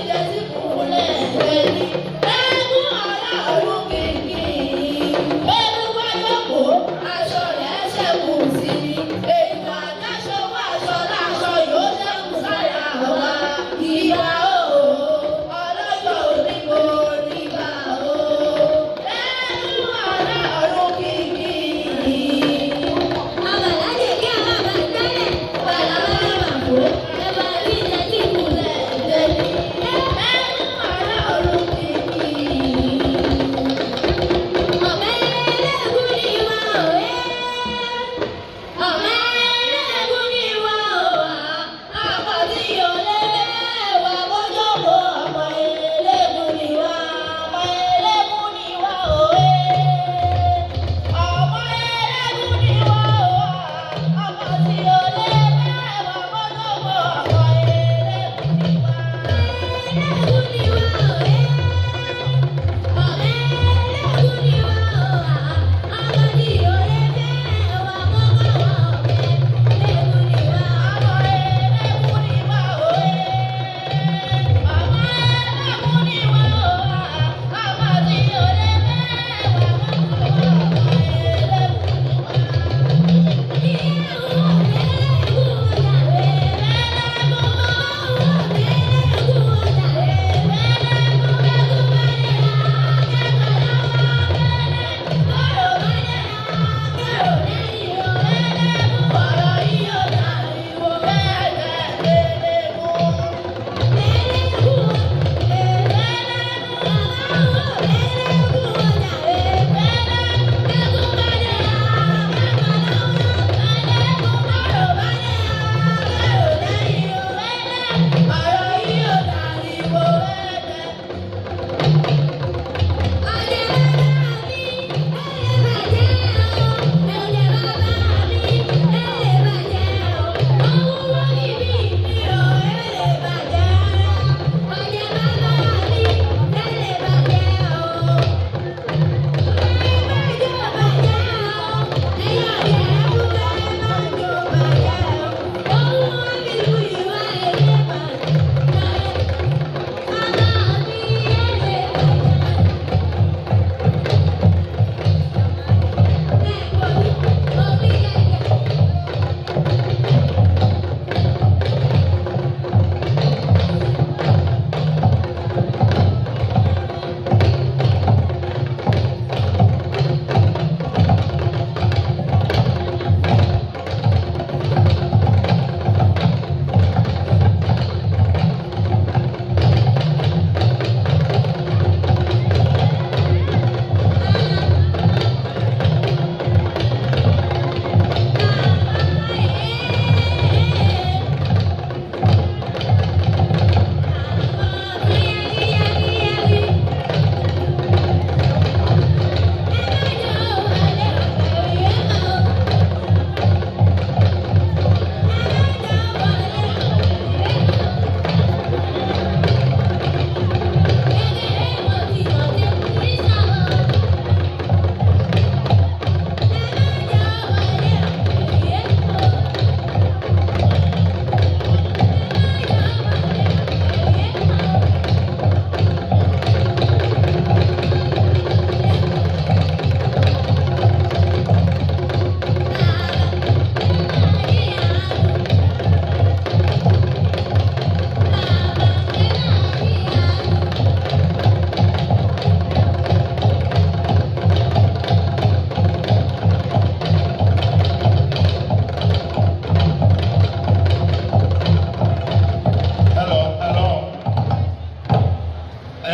jẹ sí kúnlẹ̀ ẹni. Eégún aláàrú kìkì. Eégún bá jókòó, aṣọ rẹ̀ ṣẹ́kù sí ni. Èèyàn àdáṣọ wọ aṣọ láṣọ yóò ṣẹ́kù sára wa. Ìgbà o, ọlọ́jọ́ òní mo nígbà o. Eégún aláàrú kìkì. Àbàlájè kí àwọn àbá gbálẹ̀, bàlá bá fò, ẹ̀bà rí jẹ sí kúnlẹ̀ ẹni. Eégún aláàrú kìkì. Ọmọ ẹlẹ́gùn ni wá òwe. Ọmọ ẹlẹ́gùn ni wá òwà. Àpàtì òlé wà bọ́jọ́bọ̀, ọmọ eléégún ni wá, ọmọ eléégún ni wá òwe. Ọmọ eléégún ni wá òwà. Àpàtì òlé wà bọ́jọ́bọ̀, ọmọ eléégún ni wá. Ẹlẹ́gùn ni wá